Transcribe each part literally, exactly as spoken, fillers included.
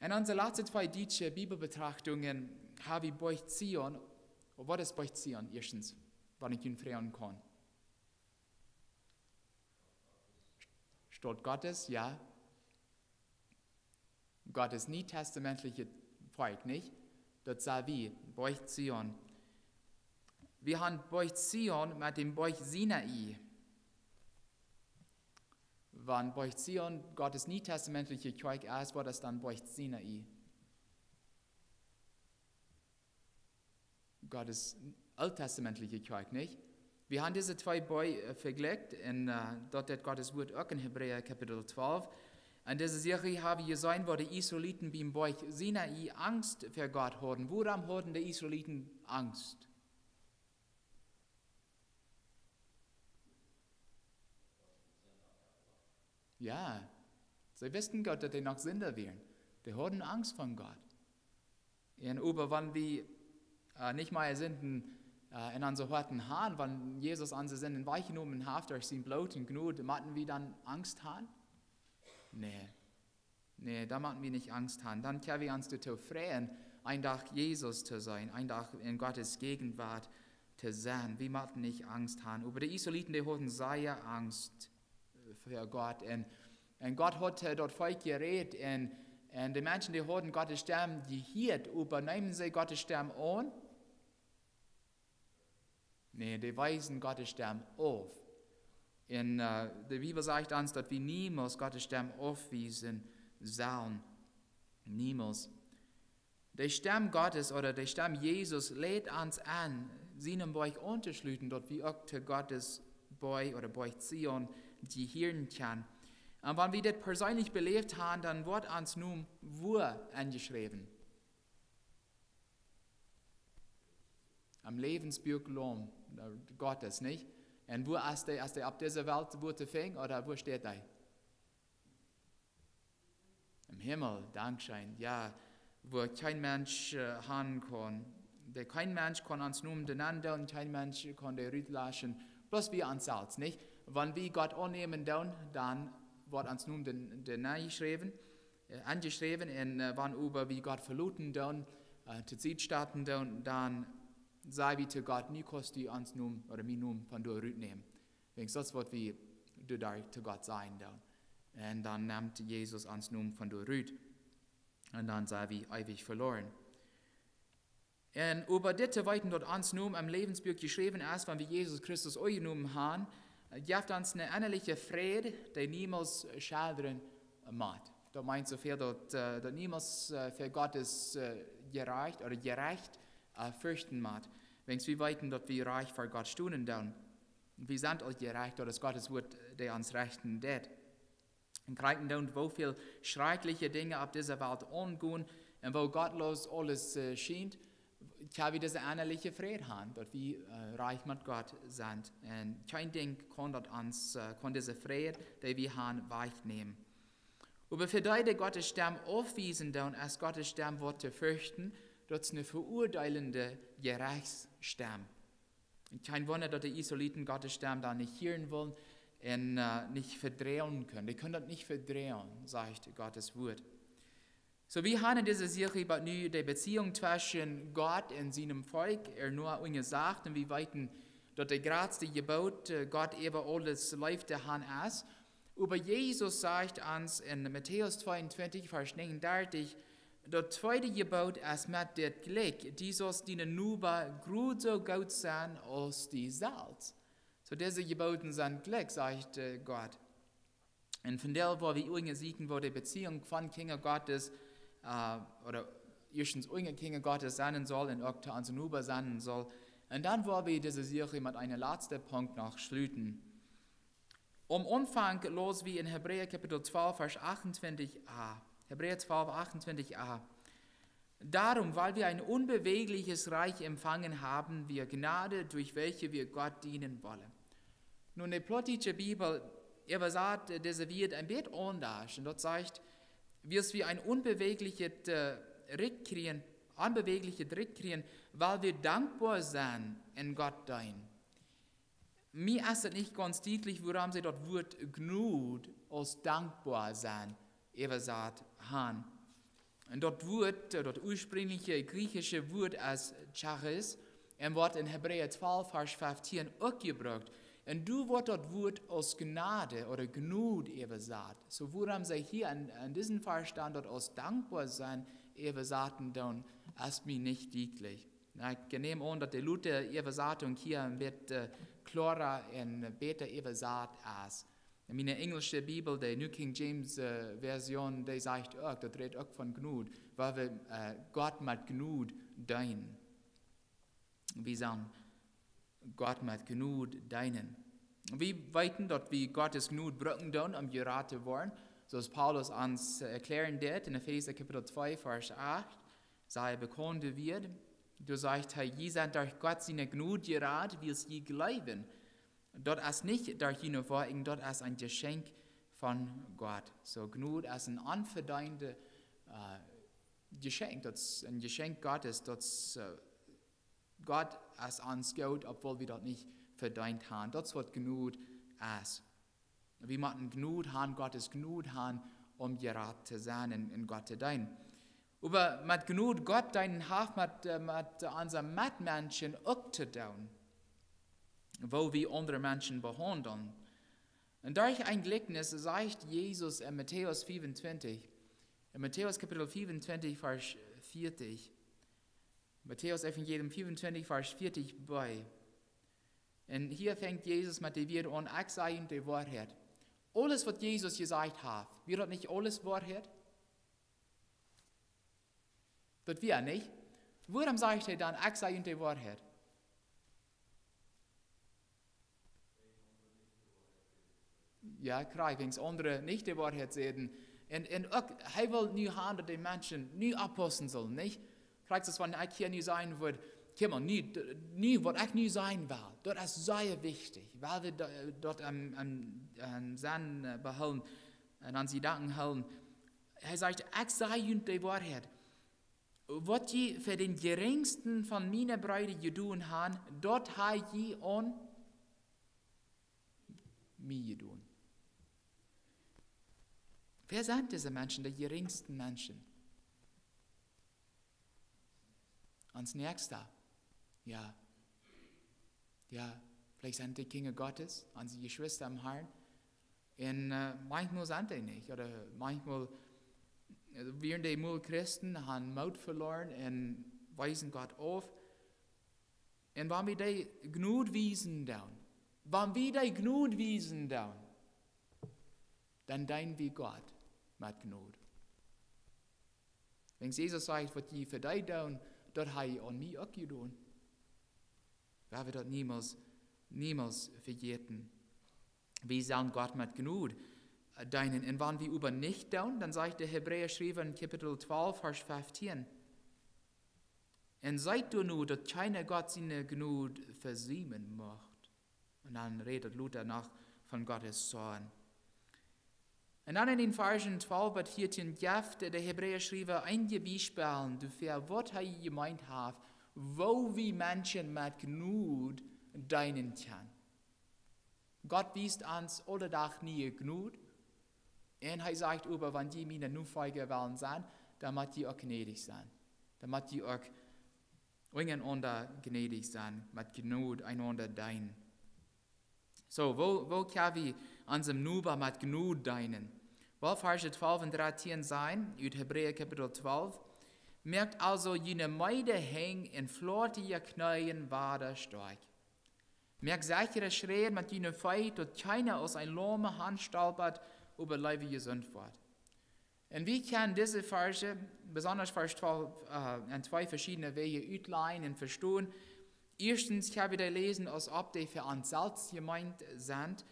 En onse latste twee dietsche Bibelbetrachtungen ha wie Boajch Zion. Waut es Boajch Zion? Ieeschtens, waut ekj junt froagen kaun. Staut Gottes, jo. Gottes nietestamentlichet Volkj, nich? Daut sent wie, Boajch Zion. Wie han Boajch Zion met däm Boajch Sinai. Wan Boajch Zion Gottes nietestamentliche Kjoakj es, waut es dan Boajch Sinai? Gottes ooltestamentliche Kjoakj, nich? Wie han dise twee Boajch, äh, vejlikjt en, äh, daut deit Gottes Wort uk en Hebräa Kapitel twalf. En dise Serie ha wie jeseenen, woo de Israeliten biem Boajch Sinai Angst fa Gott hauden. Wuarom hauden de Israeliten Angst? Jo, see wisten goot, daut dee noch Sinda wieren. Dee hauden Angst von Gott. Un oba wan wie, äh, nich mea Sinden, äh, en onse Hoaten han, wan Jesus onse Sinden wajchjenomen haft derch sien Bloot un Jnod, motten wie dan Angst han? Nä. Nä, dan motten wie nich Angst han. Dan kjenn wie ons doatoo freien, een Dach Jesus to seenen, een Dach en Gottes Jäajenwoat to sennen. Wie motten nich Angst han. Oba de Israeliten, dee hauden sea Angst, äh, fa Gott. Un, un Gott haud, äh, daut Volkj jerät un, un de Menschen, dee hauden Gottes Stemm jehieet, oba neemen see Gottes Stemm aun? Nä, dee wiesen Gottes Stemm auf. Un, äh, de Bibel sajcht ons, daut wie niemols Gottes Stemm aufwiesen sellen. Niemols. De Stemm Gottes ooda de Stemm Jesus lädt ons en, sienen Boajch auntoschluten, daut wie uk to Gottes Boajch ooda Boajch Zion jehieren kjennen. Un wan wie dit perseenlich beläft han, dan woat ons Nomen wua enjeschräwen? Em Läwensbuak Laum, äh, Gottes, nich? Un wua es dee, es dee opp dise Welt wua to finjen, ooda wua steit dee? Em Himmel, dankscheen. Jo, wua kjeen Mensch, äh, han kaun. Dee, kjeen Mensch kaun ons Nomen doa nenn doonen, kjeen Mensch kaun dee rutlaschen. Bloos wie ons selfst, nich? Wan wie Gott aunnämen doonen, dan woat ons Nomen doa, doa nenjeschräwen, äh, enjeschräwen. Un, äh, wan oba wie Gott veloten doonen, äh, to Sied stalen doonen, dan saj wie to Gott: "Nu kaust du ons Nomen ooda mienen Nomen von doa rutnämen." Wäajens daut es waut wie doa, doa to Gott sajen doonen. Un dan nemt Jesus ons Nomen von doa rut. Un dan sent wie eewich veloaren. Un oba dit to weeten, daut ons Nomen em Läwensbuak jeschräwen es, wan wie Jesus Christus aunjenomen han, jeft ons eene ennaliche Fräd, dee niemols scheddren mott. Daut meent soo väl, daut, äh, daut niemols, äh, fa Gott sien, äh, Jerecht ooda Jerecht, äh, ferchten mott. Wäajens wie weeten, daut wie rajcht ver Gott stonen doonen. Wie sent aul jerecht, daut es Gottes Wort, dee ons rechten deit. Un kjikjen doonen, woo väl schrakjliche Dinja opp dise Welt aungonen un woo gottloos aules, äh, schient, kjenn wie dise ennaliche Fräd han, daut wie, äh, rajcht met Gott sent. Un kjeen Dinkj kaun daut ons, äh, kaun dise Fräd, dee wie han, wajchnämen. Oba fa dee, dee Gottes Stemm aufwiesen doonen, es Gottes Stemm waut to ferchten, daut es eene veuadeelende Jerechtsstemm. Kjeen Wunda, daut de Israeliten Gottes Stemm dan nich hieren wullen un, äh, nich vedroagen kunnen. Dee kunnen daut nich vedroagen, sajcht Gottes Wort. Soo, wie han en dise Serie bat nu de Beziehunk tweschen Gott un sienem Volkj ernua unjasajcht, un wie weeten, daut de jratste Jeboot, äh, Gott äwa aules leef to han es. Oba Jesus sajcht ons en Matäus tweeuntwintich, Varsch negenundartich, daut tweede Jeboot es met dit jlikj: Du saust dienen Noba krakjt soo goot sennen aus die selfst. Soo, dise Jebooten sent jlikj, sajcht, äh, Gott. Un vondoag woa wie unjasieekjen, woo de Beziehunk von Kjinja Gottes, äh, ooda ieeschtens unja Kjinja Gottes sennen saul un uk to onse Nobasch sennen saul. Un dan woa wie dise Serie met eenen latsten Punkt noch schluten. Aum Aunfank läs wie en Hebräa Kapitel twalf, Varsch achtuntwintich a. Hebräa twalf, achtuntwintich a. Darum, weil wir ein unbewegliches Reich empfangen haben, wir Gnade, durch welche wir Gott dienen wollen. Nu, de plautdietsche Bibel äwasat, äh, dise Wieed een bät aundasch. Un daut sajcht: "Wiels wie een onbeweeglichet, äh, Rikj kjrieen, onbeweeglichet Rikj kjrieen, wiels wie dankboa sent un Gott deenen." Mie es et nich gaunz dietlich, wuarom see daut Wuat Jnod aus dankboa sennen äwasat han. Un daut Wuat, äh, daut uasprinjliche griechische Wuat es Charis, un woat en Hebräa twalf, Varsch feftieen uk jebrukt. Un doa woat daut Wuat aus Jnod ooda Jnod äwasat. Soo, wuarom see hia en, en disen Varsch dan daut aus dankboa sennen äwasaten doonen, es mie nich dietlich. Na, ekj näm aun, daut de Luther Äwasatunk hia een bät, äh, kloara un bäta äwasat es. En miene enjelsche Bibel, de New King James, äh, Version, dee sajcht uk, daut rät uk von Jnod, wua wie, äh, Gott met Jnod deenen. Wie sellen Gott met Jnod deenen. Wie weeten, daut wie Gott siene Jnod brucken doonen, om jerat to woaren. Soo aus Paulus ons, äh, erkjlären deed en Efeesa Kapitel twee, Varsch acht, saj ekj, bekaunt wia. Doa sajcht hee: "Jie sent derch Gott siene Jnod jerat, wiels jie jleewen. Daut es nich derch june Woakjen, daut es een Jeschenkj von Gott." Soo, Jnod es een onvedeenta, äh, Jeschenkj. Daut es een Jeschenkj Gottes. Daut es, äh, Gott es ons goot, obwohl wie daut nich vedeent haben. Daut es waut Jnod es. Wie motten Jnod haben, Gott siene Jnod haben, om jerat to sennen un, un Gott to deenen. Oba met Jnod Gott deenen haft met, äh, met onse Metmenschen uk to doonen, woo wie aundre Menschen behaundlen. Un derch een Jlikjnis sajcht Jesus en Matäus fiefuntwintich, en Matäus Kapitel fiefuntwintich, Varsch vieetich, Matäus Evangelium fiefuntwintich, Varsch vieetich b. Un hia fangt Jesus met de Wieed aun: "Ekj saj junt de Woarheit." Aules, waut Jesus jesajcht haft, wia daut nich aules Woarheit? Daut wia nich. Wuarom sajcht hee dan: "Ekj saj junt de Woarheit"? Jo, krakjt, wiels aundre nich de Woarheit säden. Un, un uk, hee well nu haben, daut de Menschen nu oppaussen sellen, nich? Krakjt aus wan ekj hia nu sajen wudd: "Kjikj mol, nu, d-, nu, waut ekj nu sajen well, daut es sea wichtich. Well wie da-, daut em, em, em Senn, äh, behoolen un aun onse Jedanken hoolen." Hee sajcht: "Ekj saj junt de Woarheit. Waut jie fa dän jerinjsten von miene Breeda jedonen haben, daut ha jie aun mie jedonen." Wäa sent dise Menschen, de jerinjste Menschen? Ons Näakjsta. Jo. Jo, veleicht sent dee Kjinja Gottes, onse Jeschwista em Harn. Un, äh, maunchmol sent dee nich, ooda maunchmol, äh, wieren dee mol Christen, haben Moot veloaren un wiesen Gott auf. Un wan wie dee Jnod wiesen doonen, wan wie dee Jnod wiesen doonen, dan deenen wie Gott met Jnod. Wan Jesus sajcht: "Waut jie fa dee doonen, daut ha jie aun mie uk jedonen." Woa wie daut niemols, niemols vejäten. Wie sellen Gott met Jnod, äh, deenen. Un wan wie oba nich doonen, dan sajcht de Hebräaschriewa en Kapitel twalf, Varsch feftieen: "Un seet doano, daut kjeena Gott siene Jnod vesiemen mucht." Un dan rät daut Luther noch von Gott sienen Zorn. Un dan en dän Varschen twalf bat vieetien jeft de Hebräaschriewa eenje Biespels doafäa, waut hee jemeent haft, woo wie Menschen met Jnod deenen kjennen. Gott wiest ons aule Dach niee Jnod. Un hee sajcht oba: "Wan jie miene Nofolja wellen sennen, dan mott jie uk jnädich sennen. Dan mott jie uk unjarenaunda jnädich sennen, met Jnod eenaunda deenen." Soo, woo, woo kjenn wie onsem Noba met Jnod deenen? Well, Varsch twalf un dartieen sajen, ut Hebräa Kapitel twalf: "Moakt aulsoo june meede Henj un flotje Kjneeen wada stoakj. Moakt sechre Schräd met june Feet, daut kjeena aus een Loma hanstolpat, oba leewa jesunt woat." Un wie kjennen dise Varschen, besonda Varsch twalf, äh, opp twee veschiedne Wäaj utläajen un vestonen. Ieeschtens kjenn wie dee läsen, aus auf dee fa ons selfst jemeent sent,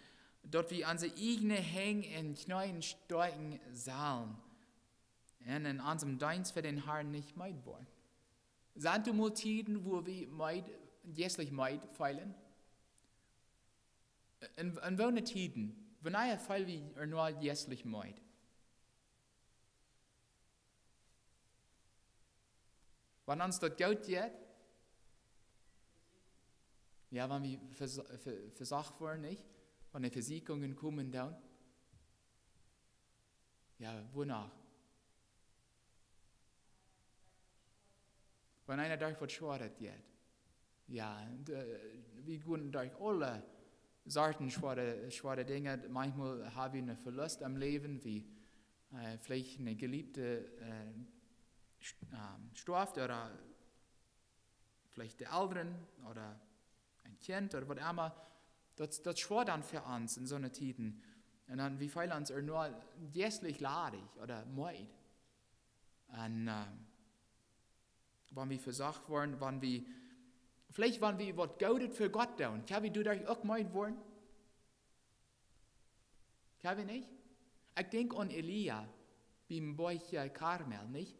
daut wie onse ieejne Henj un Kjneeen stoakjen sellen. Un en onsem Deenst fa dän Harn nich meed woaren. Sent doa mol Tieden, wua wie meed, jeistlich meed feelen? En, en woone Tieden? Wanea feel wie ons noch jeistlich meed? Wan ons daut goot jeit? Jo, wan wie vers-, ve-, vesocht woaren, nich? Wan de Vesieekjungen komen dan. Jo, woo noch? Wan eena derch waut Schwoaret jeit. Jo, un, äh, wie gonen derch aule Sorten schwoare, schwoare Dinja. Manchmol ha wie een Velust em Läwen, wie, äh, veleicht een Jeleefta, äh, st-, ähm, stoaft, ooda veleicht de Elren ooda een Kjint ooda waut emma. Daut, daut es schwoa dan fa ons en soone Tieden. Un dan, wie feelen ons ea nor jeistlich ladich ooda meed. Un, ähm, wan wie vesocht woaren, wan wie, veleicht wan wie waut Goodet fa Gott doonen, kjenn wie doaderch uk meed woaren? Kjenn wie nich? Ekj denkj aun Elia, biem Boajch, äh, Karmel, nich?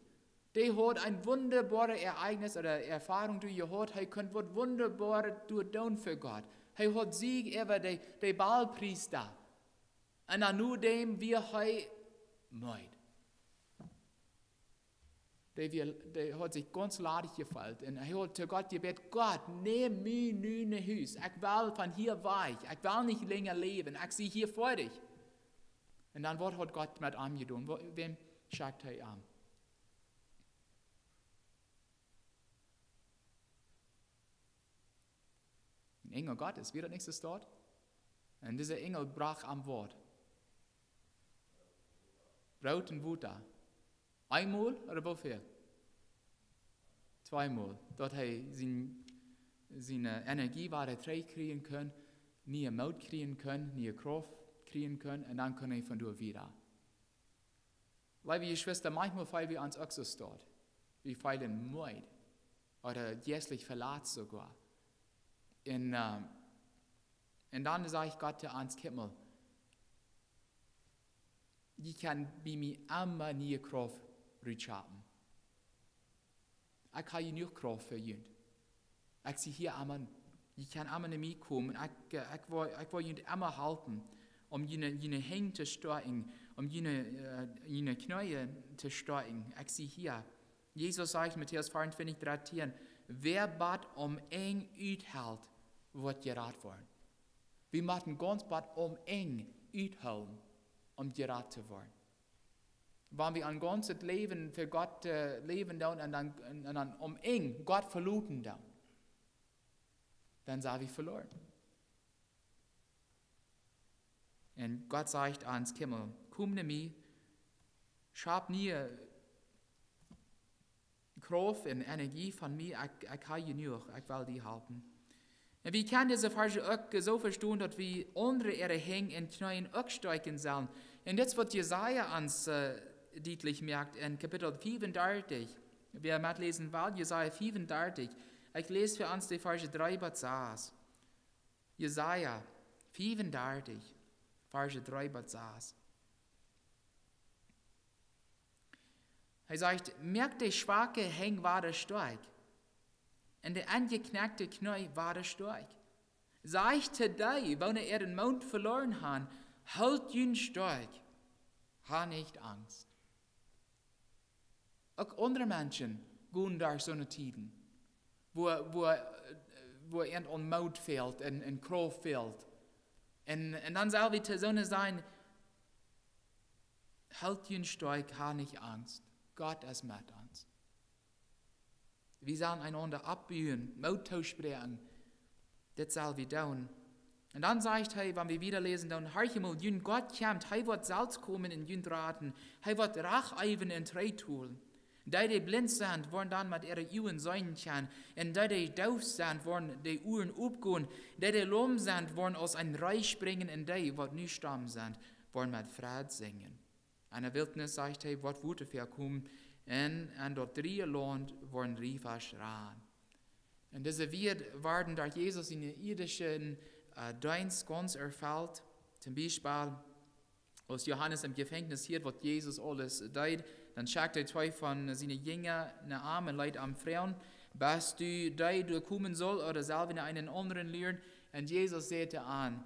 Dee haud een wundaboaret Ereignis ooda Erfoarunk doa jehaut. Hee kunn waut Wundaboaret doa doonen fa Gott. Hee haud Sieg äwa de, de Baalpriesta. Un dan no däm wia hee meed. Dee wia, dee haud sikj gaunz ladich jefeelt. Un hee haud to Gott jebät: "Gott, nemm mie nu no Hus. Ekj well von hia wajch. Ekj well nich lenja läwen. Ekj sie hia foadich." Un dan, waut haud Gott met am jedonen? Wa-, wäm schekjt hee am? Een Enjel Gottes, wia daut nich soo? Un dise Enjel brocht am waut? Broot un Wota. Eemol ooda woo väl? Tweemol. Daut hee sien, siene Energie wada trigj kjrieen kunn, niee Moot kjrieen kunn, niee Krauft kjrieen kunn, un dan kunn hee von doa wieda. Leewe Jeschwista, manchmol feel wie ons uk soo. Wie feelen meed ooda jeistlich velatst soogoa. Un, ähm, un dan sajcht Gott to ons: "Kjikj mol, jie kjennen bie mie emma niee Krauft rutschaufen. Ekj ha jenuach Krauft fa junt. Ekj sie hia emma, jie kjennen emma no mie komen. Ekj, äh, ekj woa, ekj woa junt emma halpen, om june, june Henj to stoakjen, om june, äh, june Kjnees to stoakjen. Ekj sie hia." Jesus sajcht, Matäus vea un twintich, dartieen: "Wäa bat aum Enj uthelt, woat jerat woaren." Wie motten gaunz bat aum Enj uthoolen, om jerat to woaren. Wan wie ons gaunzet Läwen fa Gott, äh, läwen doonen un dan, un, un dan aum Enj Gott veloten doonen, dan sent wie veloaren. Un Gott sajcht ons: "Kjikj mol, kom no mie, schaup niee Krauft un Energie von mie, ekj, ekj ha jenuach, ekj well die halpen." Un wie kjennen dise Varsch uk soo vestonen, daut wie aundre äare Henj un Kjnees uk stoakjen sellen. Un dit es, waut Jesaja ons, äh, dietlich moakt en Kapitel fiefundartich. Wäa metläsen well, Jesaja fiefundartich. Ekj läs fa ons de Varsch dree bat sas. Jesaja fiefundartich, Varsch dree bat sas. Hee sajcht: "Moakt de schwake Henj wada stoakj un de enjekjnakte Kjnees wada stoakj. Sajcht to dee, woone äaren Moot veloaren han: Hoolt junt stoakj, hat nich Angst." Uk aundre Menschen gonen derch soone Tieden, wua, wua, wua an Moot fält un, un Krauft fält. Un, un dan sell wie to soone sajen: "Hoolt junt stoakj, hat nich Angst. Gott es met ons." Wie sellen eenaunda oppbuen, Moot toospräakjen. Dit sell wie doonen. Un dan sajcht hee, wan wie wieda läsen, dan: "Horcht mol, jun Gott kjemt, hee woat selfst komen un junt raden, hee woat Rach jäwen un Trigj holen. Dee, dee blint sent, woaren dan met äare Uagen seenen kjennen, un dee, dee doof sent, woaren de Uaren opgonen, dee, dee laum sent, woaren aus een Ree springen, un dee, waut nu stomm sent, woaren met Freid sinjen." Enne Wiltnis, sajcht hee, woat Wota väakomen, un en daut dreeje Launt woaren Riefasch rannen. Un dise Wieed worden derch Jesus en sienen iedischen, äh, Deenst gaunz erfelt. Toom Biespel, aus Johanes em Jefenkjnis hieed, waut Jesus aules deed, dan schekjt hee twee von siene Jinja no am un leet am froagen: "Best du dee, dee komen saul, ooda sell wie no eenen aundren luaren?" Un Jesus säd to an: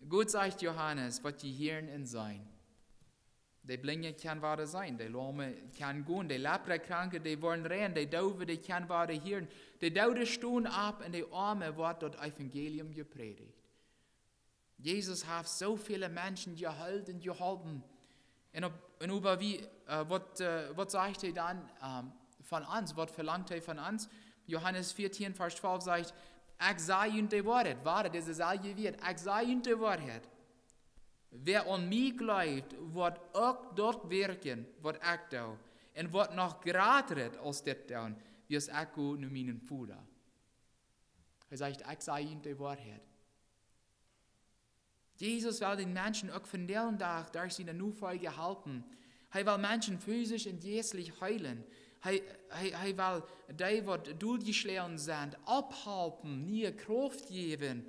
"Goot sajcht Johanes, waut jie hieren un seenen." De Blinje kjennen wada seenen, de Laume kjennen gonen, de Leprakranke, dee woaren rein, de Doowe, dee kjennen wada hieren, de Doode stonen opp un de Oame woat daut Evangelium jeprädicht. Jesus haft soo väle Menschen jeheelt un jeholpen. Un opp, un äwa wie, äh, waut, äh, waut sajcht hee dan? Ähm, von ons, waut velangt hee von ons? Johanes vieetieen, Varsch twalf sajcht: "Ekj saj junt de Woarheit." Wada dise selwje Wieed: "Ekj saj junt de Woarheit. Wäa aun mie jleeft, woat uk daut wirkjen, waut ekj doo, un woat noch jratret aus dit doonen, wiels ekj go no mienen Voda." Hee sajcht: "Ekj saj junt de Woarheit." Jesus well dän Menschen uk vondoag dän Dach derch siene Nofolja halpen. Hee well Menschen fisisch un jeistlich heelen. Hee, hee, hee well dee, waut dootjeschlonen sent, opphalpen, niee Krauft jäwen.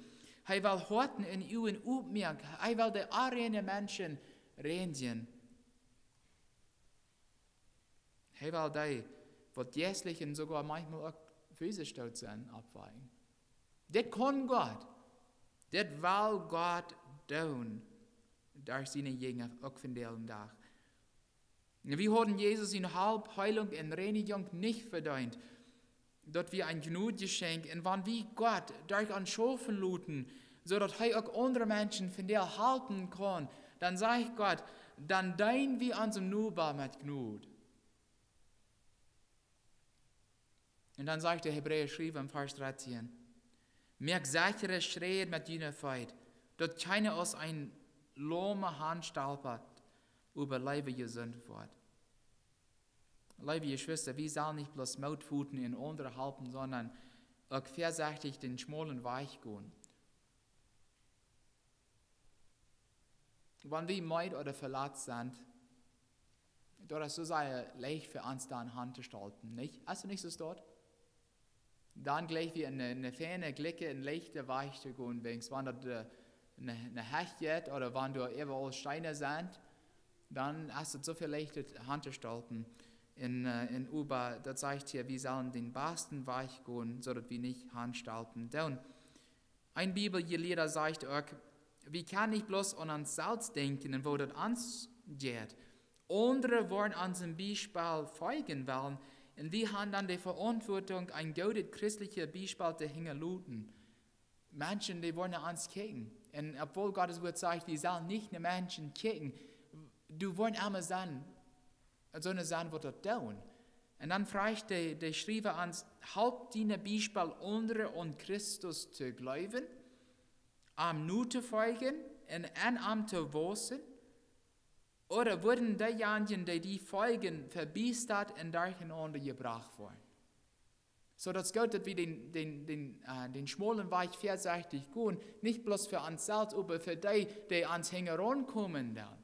Hee well Hoaten un Uagen opmoaken. Hee well de onreine Menschen reinjen. Hee well dee, waut jeistlich un soogoa maunchmol uk fisisch doot sent, oppwakjen. Dit kaun Gott. Dit well Gott doonen derch siene Jinja uk vondoag dän Dach. Wie hauden Jesus siene Help, Heilunk un Reinijunk nich vedeent. Daut wia een Jnodjeschenkj. Un wan wie Gott derch ons schaufen loten, soo daut hee uk aundre Menschen vondoag halpen kaun, dan sajcht Gott, dan deenen wie onsen Noba met Jnod. Un dan sajcht de Hebräaschriewa en Varsch dartieen: "Moakt sechre Schräd met june Feet, daut kjeena aus een loma hanstolpat, oba leewa jesunt woat." Leewe Jeschwista, wie sellen nich bloos Moot foten un aundre halpen, sonda uk väasechtich dän schmaulen Wajch gonen. Wan wie meed ooda veletzt sent, daut es soo sea leicht fa ons dan hanstolpen, nich? Es daut nich soo? Dan jlikj wie eene, eene feine, jlikje un leichte Wajch to gonen, wiels wan daut, äh, eene, eene Hecht jeit ooda wan doa äwaraul Steena sent, dan es et soo väl leichta hanstolpen. Un, äh, un oba daut sajcht hia, wie sellen dän basten Wajch gonen, soo daut wie nich hanstolpen doonen. Een Bibeljelieeda sajcht uk, wie kjennen nich bloos aun ons selfst denkjen un woo daut ons jeit. Aundre woaren onsen Biespel foljen wellen, un wie haben dan de Veauntwuatunk, een goodet christlichet Biespel to hinjaloten. Menschen, dee woaren no ons kjikjen. Un obwohl Gott sien Wort sajcht, wie sellen nich no Menschen kjikjen, doa woaren emma sennen, soone sennen, waut daut doonen. Un dan fruacht de, de Schriewa ons: "Halpt dien Biespel aundre aun Christus to jleewen, am notofoljen un en am to waussen? Ooda woaren deejanje, dee die foljen, vebiestat un derchenaunda jebrocht woaren?" Soo, daut es goot, daut wie dän, dän, dän, äh, dän schmaulen Wajch väasechtich gonen, nich bloos fa ons selfst, oba fa dee, dee ons hinjaraun komen dan.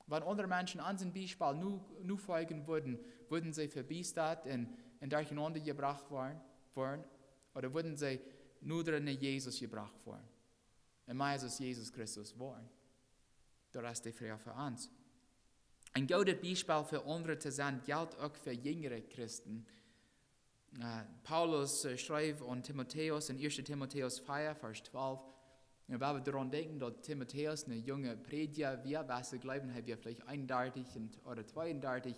Wan aundre Menschen onsen Biespel no, nofoljen wudden, wudden see vebiestat un, un derchenaunda jebrocht woaren, woaren? Ooda wudden see noda no Jesus jebrocht woaren? Un mea aus Jesus Christus woaren? Daut es de Froag fa ons. Een goodet Biespel fa aundre to sennen, jelt uk fa jinjre Christen. Äh, Paulus, äh, schreef aun Timotäus en ieeschte Timotäus vea, Varsch twalf. Un wan wie doaraun denkjen, daut Timotäus een junga Prädja wia, waut see jleewen, hee wia veleicht eenundartich un, ooda tweeundartich,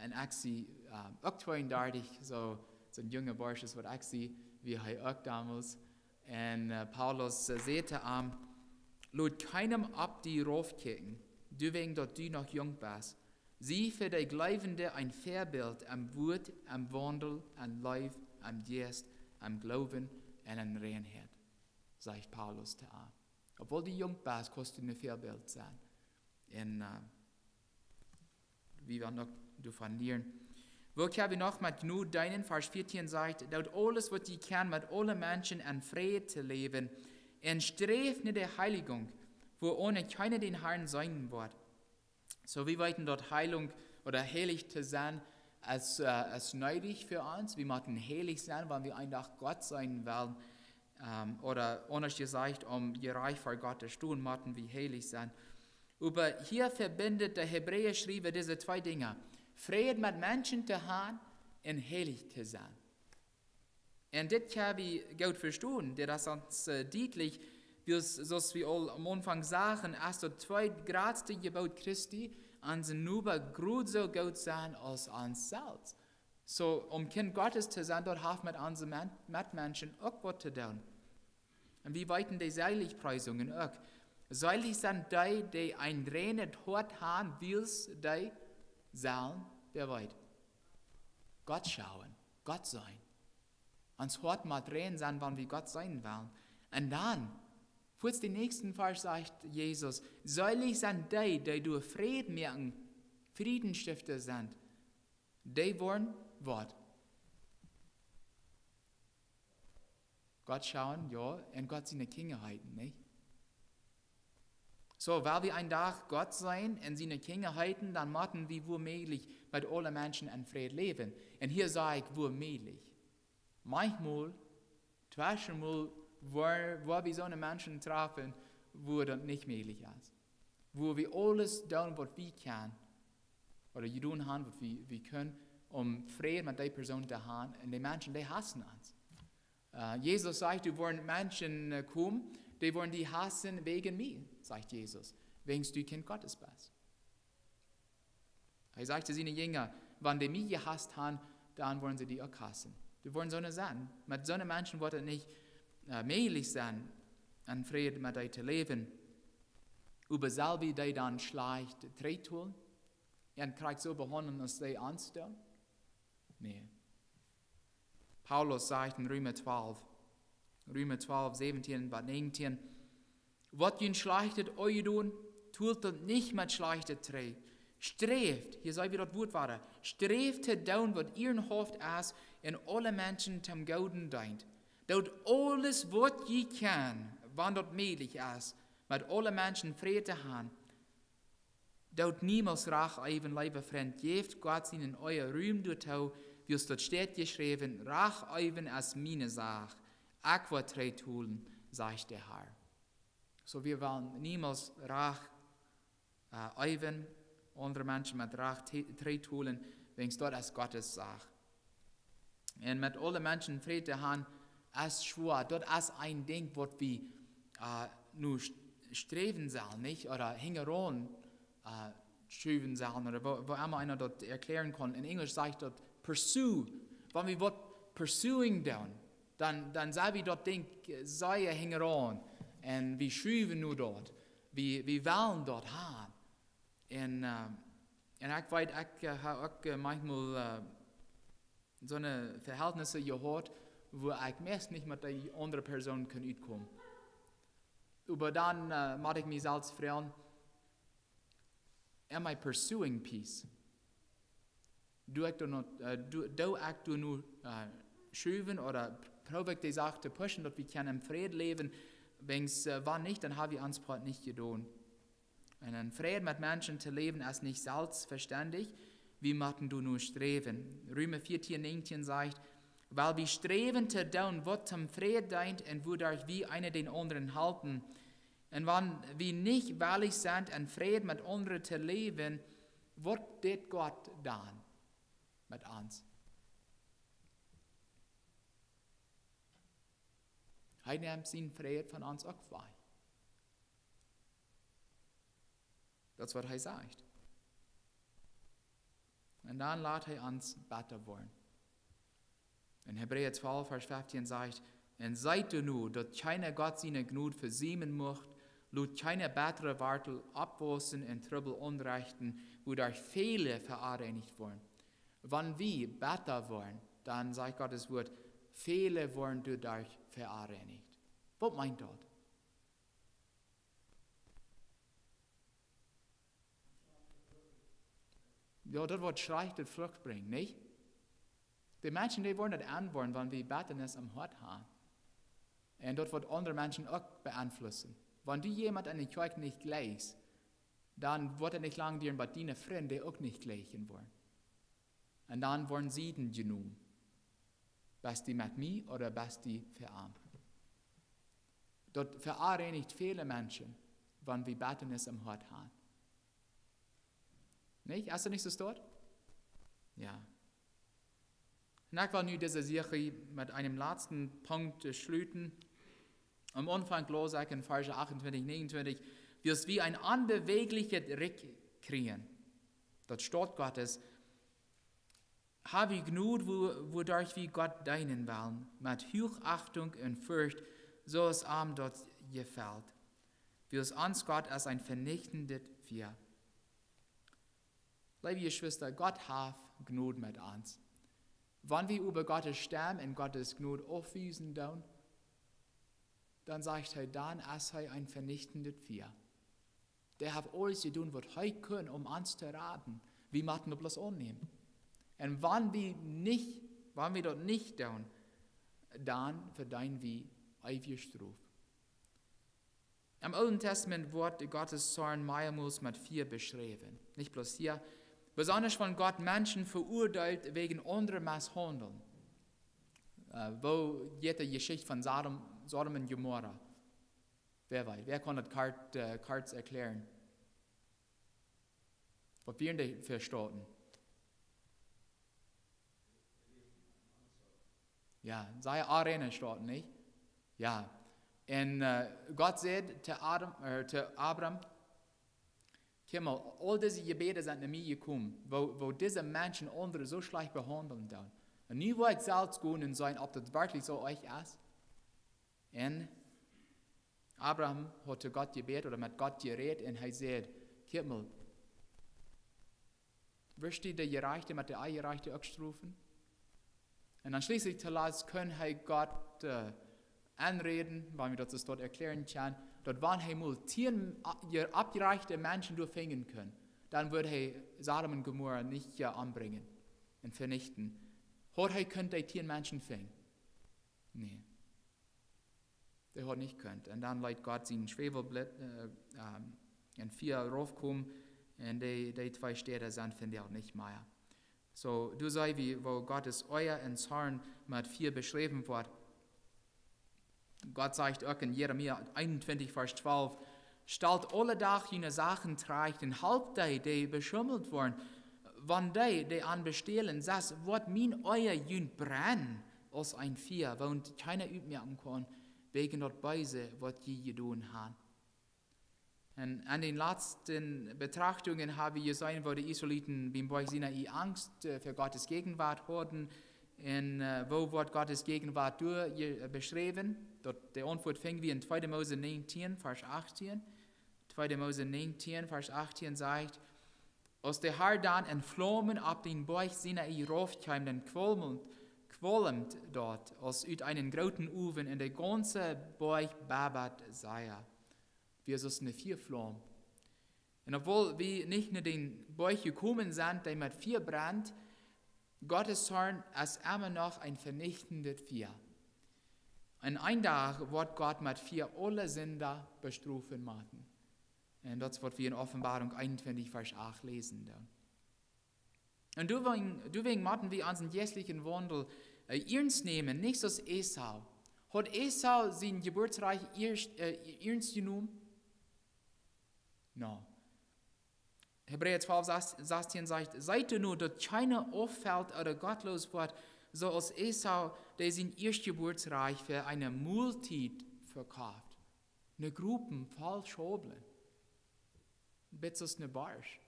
un ekj sie, äh, uk tweeundartich, soo, soon junga Bursch aus waut ekj sie, wia hee uk donmols. Un, äh, Paulus, äh, säd to am: "Lot kjeenem opp die raufkjikjen, doawäajen daut du noch junk best. Sie fa de Jleewende een Väabilt em Wort, em Waundel, em Läwen, em Jeist, em Gloowen un en Reinheit", sajcht Paulus to am. Obwohl du junk best, kaust du een Väabilt sennen. Un, äh, wie woaren uk doavon lieren. Woo kjenn wie noch met Jnod deenen? Varsch vieetieen sajcht: "Doot aules, waut jie kjennen, met aule Menschen en Fräd to läwen, un sträft no de Heilijunk, wua onen kjeena dän Harn seenen woat." Soo, wie weeten, daut Heilunk ooda heilich to sennen es, äh, es needich fa ons. Wie motten heilich sennen, wan wie een Dach Gott seenen wellen. Ähm, ooda aundasch jesajcht, om jerajcht ver Gott to stonen, motten wie heilich sennen. Oba hia vebinjt de Hebräaschriewa dise twee Dinja: Fräd met Menschen to haben un heilich to sennen. Un dit kjenn wie goot vestonen, dit es ons, äh, dietlich, wiels, soo aus wie aul aum Aunfank sagen, es daut tweede jratste Jeboot Christi, onsen Noba jrod soo goot sennen aus ons selfst. Soo, om Kjint Gottes to sennen, daut haft met onse Men-, Metmenschen uk waut to doonen. Un wie weeten de Seligpreisungen uk. Selig sent dee, dee een reinet Hoat haben, wiels dee sellen, wäa weet, Gott schauen, Gott seenen. Ons Hoat mott rein sennen, wan wie Gott seenen wellen. Un dan, fa dän näakjsten Varsch sajcht Jesus: Selig sent dee, dee doa Fräd moaken, Frädenstefta sent. Dee woaren waut? Gott schauen, jo, un Gott siene Kjinja heeten, nich? Soo, wan wie een Dach Gott seenen un siene Kjinja heeten, dan motten wie woo mäajlich met aule Menschen en Fräd läwen. Un hia saj ekj woo mäajlich. Maunchmol, tweschenmol, woa, woa wie soone Menschen trafen, wua daut nich mäajlich es. Wua wie aules doonen, waut wie kjennen, ooda jedonen haben, waut wie, wie kjennen, om Fräd met dee Persoon to haben. Un dee Menschen, dee hausen ons. Äh, Jesus sajcht, doa woaren Menschen, äh, komen, dee woaren die hausen wäajen mie, sajcht Jesus, wiels du Kjint Gottes best. Hee sajcht to siene Jinja: Wan dee mie jehaust haben, dan woaren see die uk hausen. Doa woaren soone sennen. Met soone Menschen woat et nich, äh, mäajlich sennen, en Fräd met dee to läwen. Oba sell wie dee dan schlajcht trigjtoolen? Un krakjt soo behaundlen aus dee ons doonen? Nä. Paulus sajcht en Reema twalf, Reema twalf, säwentieen bat näajentieen: Waut junt Schlajchtet aunjedonen, toolt daut nich met Schlajchtet trigj. Sträft, hia saj wie daut Wuat wada, sträft to doonen, waut ieerenhauft es un aule Menschen toom Gooden deent. Doot aules, waut jie kjennen, wan daut mäajlich es, met aule Menschen Fräd to haben. Doot niemols Rach eewen, leewe Frind, jäft Gott sienen Oaja Rum doatoo, wiels daut steit jeschräwen: Rach eewen es miene Sach, ekj woa trigjtoolen, sajcht de Herr. Soo, wie wellen niemols Rach, äh, eewen, aundre Menschen met Rach te-, trigjtoolen, wiels daut es Gottes Sach. Un met aule Menschen Fräd to haben, es schwoa. Daut es een Dinkj, waut wie, äh, nu st-, sträwen sellen, nich? Ooda hinjaraun, äh, schuwen sellen, ooda woo, woo emma eena daut erkjläaren kaun. En Enjlisch sajcht daut pursue. Wan wie waut pursuing doonen, dan, dan sent wie daut Dinkj, äh, sea hinjaraun. Un wie schuwen nu daut. Wie, wie wellen daut haben. Un, äh, un ekj weet, ekj, äh, hab uk, äh, maunchmol, äh, soone Vehältnisse jehaut, wua ekj meist nich met dee aundre Persoon kunn utkomen. Oba dan, äh, mott ekj mie selfst froagen: Am I pursuing peace? Doo ekj doa nu, äh, doo, doo ekj doa nu, äh, schuwen ooda proow ekj dee Sach to pushen, daut wie kjennen em Fräd läwen? Wiels, äh, wan nich, dan hab wie ons Poat nich jedonen. Un en Fräd met Menschen to läwen es nich selfstvestendlich. Wie motten doano sträwen. Reema vieetieen näajentieen sajcht: Wiels wie sträwen to doonen, waut toom Fräd deent un wuaderch wie eena dän aundren halpen. Un wan wie nich wellich sent, en Fräd met aundre to läwen, waut deit Gott dan met ons? Hee nemt sienen Fräd von ons uk wajch. Daut es, waut hee sajcht. Un dan lat hee ons betta woaren. En Hebräa twalf, Varsch feftieen sajcht: Un seet nu, daut kjeena Gott siene Jnod vesiemen mucht, lot kjeene bettre Wartel oppwausen un Trubbel aunrechten, wuaderch väle veoneenicht woaren. Wan wie betta woaren, dan sajcht Gottes Wuat, väle woaren doaderch veoneenicht. Waut meent daut? Jo, daut woat schlajchte Frucht brinjen, nich? De Menschen, dee woaren daut enwoaren, wan wie Bettanis aum Hoat haben. Un daut woat aundre Menschen uk beeinflussen. Wan du jemaunt enne Kjoakj nich jlikjst, dan woat et nich lang dieren, bat diene Frind uk nich jlikjen woaren. Un dan woaren Sieden jenomen. Best du met mie ooda best du fa am? Daut veoneenicht väle Menschen, wan wie Bettanis aum Hoat haben. Nich? Es daut nich soo? Jo. Un ekj well nu dise Serie met eenem latsten Punkt, äh, schluten. Aum Aunfank laus ekj en Varsch achtuntwintich, nieeentwintich: Wiels wie een onbewäajlichet Rikj kjrieen, daut Staut Gottes, ha wie Jnod, wua-, wuaderch wie Gott deenen wellen, met Huachachtunk un Forcht, soo aus am daut jefelt. Wiels ons Gott es een venichtendet Fia. Leewe Jeschwista, Gott haft Jnod met ons. Wan wie äwa Gott siene Stemm un Gott siene Jnod aufwiesen doonen, dan sajcht hee, dan es hee een venichtendet Fia. Dee haft aules jedonen, waut hee kunn, om ons to raden. Wie motten daut bloos aunnämen. Un wan wie nich, wan wie daut nich doonen, dan vedeenen wie eewje Strof. Em Oolen Testament woat Gott sienen Zorn mearmols met Fia beschräwen. Nich bloos hia. Besonda wan Gott Menschen veuadeelt wäajen aundre Misshaundlunk. Äh, woo jeit de Jeschicht von Sodom, Sodom un Gomorra? Wäa weet, wäa kaun daut kort, äh, kort erkjläaren? Waut wieren dee fa Stoten? Jo, sea onreine Stoten, nich? Jo. Un, äh, Gott säd to Adam, äh, to Abram: "Kjikj mol, aul dise Jebäda sent no mie jekomen, woo, woo dise Menschen aundre soo schlajcht behaundlen doonen. Un nu woa ekj selfst gonen un seenen, auf daut werkjlich soo ieescht es." Un Abram haud to Gott jebät ooda met Gott jerät un hee säd: "Kjikj mol, woascht du de Jerajchte met de Onjerajchte uk strofen?" Un dan schlieslich to latst kunn hee Gott, äh, enräden, wan wie daut soo doa erkjläaren kjennen, daut wan hee mol tieen, äh, je-, onjerajchte Menschen doa finjen kunn, dan wudd hee Sodom un Gomorra nich, äh, ombrinjen un venichten. Haud hee kunt dee tieen Menschen finjen? Nä. Dee haud nich kunt. Un dan leet Gott sien Schwäwelblitz, äh, ähm, un Fia raufkomen, un dee, dee twee Städa sent vondoag nich mea. Soo, doa seenen wie, woo Gott sienen Oaja un Zorn met Fia beschräwen woat. Gott sajcht uk en Jeremia eenuntwintich, Varsch twalf: "Stalt aule Doag june Sachen trajcht un halpt dee, dee beschummelt woaren. Wan dee, dee an bestälen, sajcht: Woat mien Oaja junt brennen aus een Fia, waut kjeena utmoaken kaun, wäajen daut Beese, waut jie jedonen haben." Un aun de latste Betrachtungen hab wie jeseenen, woo de Israeliten biem Boajch Sinai Angst, äh, fa Gott siene Jäajenwoat hauden. Un, äh, woo woat Gott siene Jäajenwoat doa je-, äh, beschräwen? Daut, de Auntwuat finj wie en tweede Mose näajentieen, Varsch achtieen. Tweede Mose näajentieen, Varsch achtieen sajcht: "Aus de Har dan en Flaumen opp dän Boajch Sinai raufkjeem, dan kwalmd, kwalmd daut aus ut eenen grooten Owen, un de gaunze Boajch bäwd sea." Wia soo aus eene Fiaflaum. Un obwohl wie nich no dän Boajch jekomen sent, dee met Fia brennt, Gott sienen Zorn es emma noch een venichtendet Fia. Un een Dach woat Gott met Fia aule Sinda bestrofen motten. Un daut es, waut wie en Openboarunk eenuntwintich, Varsch acht läsen doonen. Un doawäajen, doawäajen motten wie onsen jeistlichen Waundel, äh, iernst nämen, nich soo aus Esau. Haud Esau sien Jeburtsrajcht iernst, äh, iernst jenomen? No. Hebräa twalf, sastieen sajcht: "Seet doano, daut kjeena auffelt ooda gottloos woat, soo aus Esau, dee sien Ieeschtjeburtsrajcht fa eene Moltiet vekoft." Eene Grupp voll Schaublen. Bat soo aus een Borscht.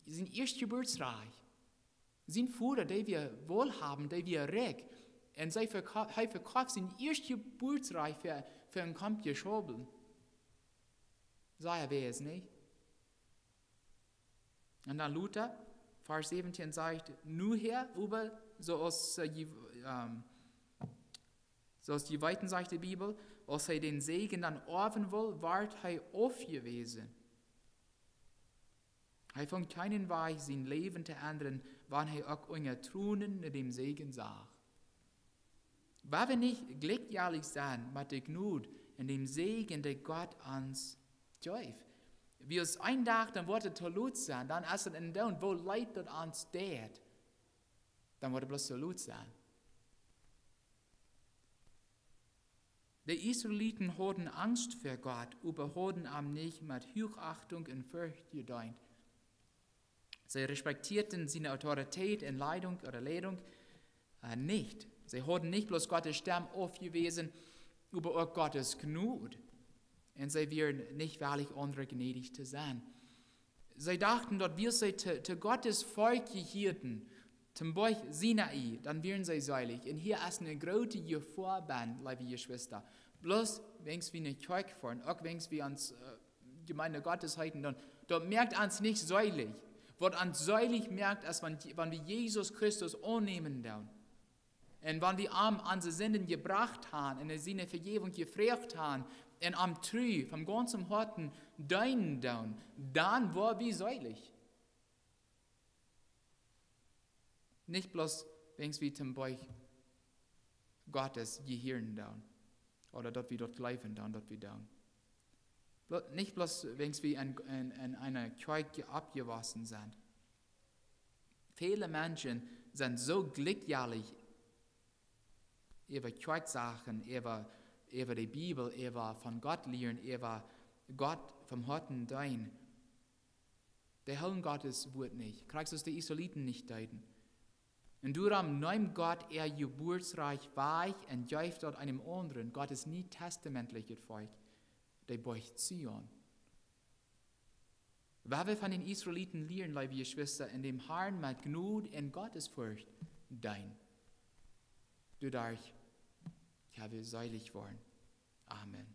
Sien Ieeschtjeburtsrajcht. Sien Voda, dee wia wohlhabend, dee wia rikj. Un see veko-, hee vekoft sien Ieeschtjeburtsrajcht fa, fa een Kompkje Schaublen. Saj, wäa es nich? Un dan Lot, Varsch säwentieen sajcht: "Nu hia äwa, soo aus, äh, jie, ähm, soo aus jie weeten", sajcht de Bibel, "aus hee dän Säajen dan oawen wull, wort hee aufjewäsen." Hee funk kjeenen Wajch, sien Läwen to endren, wan hee uk unja Tronen no dän Säajen sach. Wan wie nich jlikjjeltich sent met de Jnod un dän Säajen, dee Gott ons jeft. Wiels een Dach, dan woat et too lot sennen, dan es et endoont, woo leet daut ons deit. Dan woat et bloos too lot sennen. De Israeliten hauden Angst ver Gott, oba hauden am nich met Huachachtunk un Forcht jedeent. See respektieeden siene Autoritäten un Leidunk ooda Leidunk, äh, nich. See hauden nich bloos Gott siene Stemm aufjewäsen, oba uk Gott siene Jnod. Un see wieren nich wellich, aundre jnädich to sennen. See dochten, daut wiels see to, to Gott sien Volkj jehieeden, toom Boajch Sinai, dan wieren see seelich. Un hia es eene groote Jefoa bie, leewe Jeschwista. Bloos wäajens wie no Kjoakj foaren, uk wäajens wie ons, äh, Jemeent Gottes heeten, dan, daut moakt ons nich seelich. Waut ons seelich moakt, es, wan, wan wie Jesus Christus aunnämen doonen. Un wan wie am onse Sinden jebrocht haben un siene Vejäwunk jefroacht haben un am tru von gaunzem Hoaten deenen doonen, dan woa wie seelich. Nich bloos, wiels wie toom Buak Gottes jehieren doonen, ooda daut wie daut jleewen doonen, daut wie doonen. Blo-, nich bloos, wiels wie en, en, en eene Kjoakj oppjewossen sent. Väle Menschen sent soo jlikjjeltich äwa Kjoakjsachen, äwa, äwa de Bibel, äwa von Gott lieren, äwa Gott vom Hoaten deenen. Dee hoolen Gottes Wuat nich. Krakjt soo aus de Israeliten nich deeden. Un doarom neem Gott äa Jebuatsrajcht wajch un jeef daut eenem aundren, Gott sien nietestamentlichet Volkj, de Boajch Zion. Waut wie von dän Israeliten lieren, leewe Jeschwista, en däm Harn met Jnod un Gottesforcht deenen. Doaderch kjenn wie seelich woaren. Amen.